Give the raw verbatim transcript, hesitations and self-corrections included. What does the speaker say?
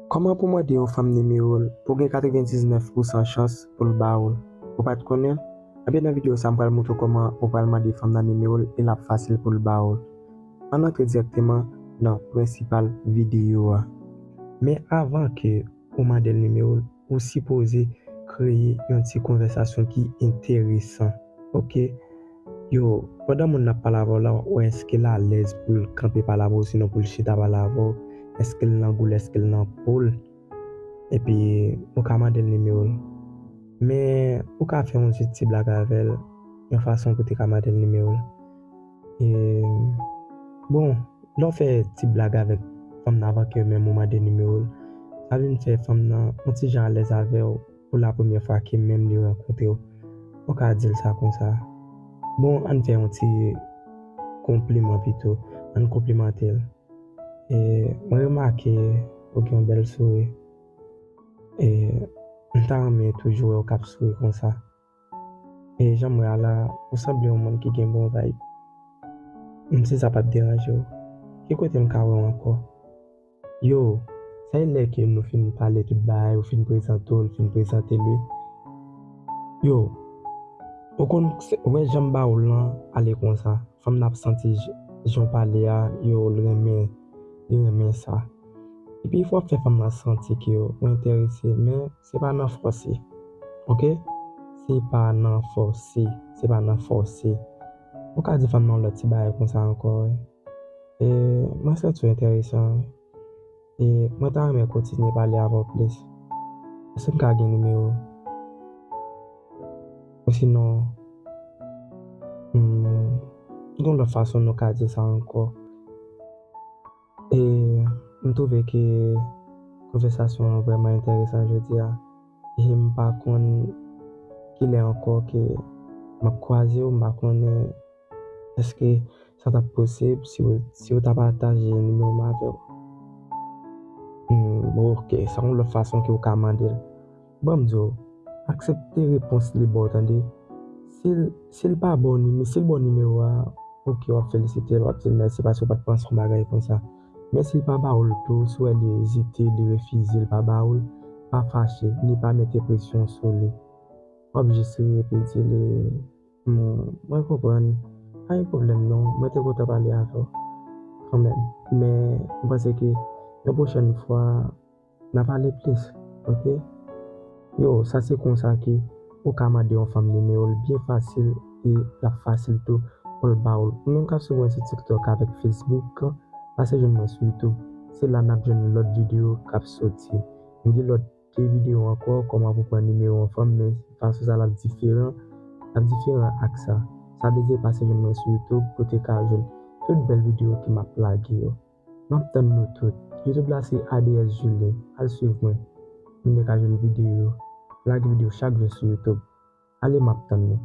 Kòman pou mande yon fanm nimewo l? Ou gen katrevendiznèf pousan chans pou l ba ou l. Ou pa t konnen l? Ebyen, nan videyo sa, m pral montre w kòman ou pral mande fanm nan nimewo l e l ap fasil pou l ba ou l. Ann antre dirèkteman nan prensipal videyo a. Men avan ke ou mande l nimewo l, ou sipoze kreye yon ti konvèsasyon ki enteresan. Oke? Yo, pandan moun nan ap pale avè w la, w ap wè èske l alèz pou l kanpe pale avè w, sinon pou l chita pale avè w, èske l nan gou l, èske l nan po l, epi ou ka mande l nimewo l. Men, ou ka fè yon ti, ti blag avè l, yon fason pou te ka mande l nimewo l. E, bon, lè w fè ti blag avèk fanm nan avan ke menm ou mande nimewo l, sa vin fè fanm nan yon ti jan alèz avè w pou la premyè fwa ke menm li rankontre w. Ou ka di l sa konsa. Bon, ann fè yon ti konpliman pito. Ann konplimante l. E, mwen remake ou gen yon bèl souri. E, m ta renmen toujou wè w k ap souri konsa. E jan m wè a la, ou sanble yon moun ki gen bon vibe. M si sa p ap deranje w. Ki kote m ka wè w ankò? Yo, sa e lè ke nou fin pale tout bagay, ou fin prezante w, l fin prezante li. Yo, ou konn, wè jan m ba w l lan ale konsa. Fanm nan ap santi j-, jan w pale a, yo, l renmen, li renmen sa. Epi fò w fè fanm nan santi ke w enterese, men se pa nan fòse. Oke? Se pa nan fòse, se pa nan fòse. Ou ka di fanm nan yon lòt ti bagay konsa ankò, wi. E, mwen santi w enteresan, wi. E, mwen ta renmen kontinye pale avè w plis. Èske m ka gen nimewo w? Osinon, hmm, gen yon lòt fason nou ka di sa ankò. E, m twouve ke konvèsasyon an vrèman enteresan jodi a. E m pa konn kilè ankò ke m ap kwaze w, m pa konnen èske sa t ap posib si w, si w ta pataje nimewo m avè w. Hmm, bon, oke, sa yon lòt fason ke w ka mande l. Ban m di w, aksepte repons li ba w, tande. Si l, si l pa ba w nime-, si l ba w nimewo a, oke, w ap felisite l, w ap di l mèsi paske w pa t panse yon bagay konsa. Men si l pa ba w l tou, si w wè li ezite, li refize, li pa ba w l, pa fache, ni pa mete presyon sou li. W ap jis ri epi di li, "Bon, mwen konprann. Pa gen pwoblèm non, mwen te kontan pale avè w kanmenm. Men, mwen panse ke yon pwochèn fwa, n a pale plis, oke?" Yo, sa se konsa ke ou ka mande yon fanm nimewo l byen fasil e l ap fasil tou pou l ba w l. Ou menm k ap swiv mwen sou TikTok avèk Facebook, pase jwenn mwen sou YouTube. Se la n ap jwenn lòt videyo k ap soti. M gen lòt de videyo ankò, kòman pou pran nimewo yon fanm, men fason sa l ap diferan, l ap diferan ak sa. Sa vle di pase jwenn mwen sou YouTube, kote w ka jwenn tout bèl videyo ke m ap lage yo. M ap tann nou tout. YouTube la se A D S Julien. Al swiv mwen. Moun yo ka jwenn videyo yo. Lage videyo chak jou sou YouTube. Ale, m ap tann nou.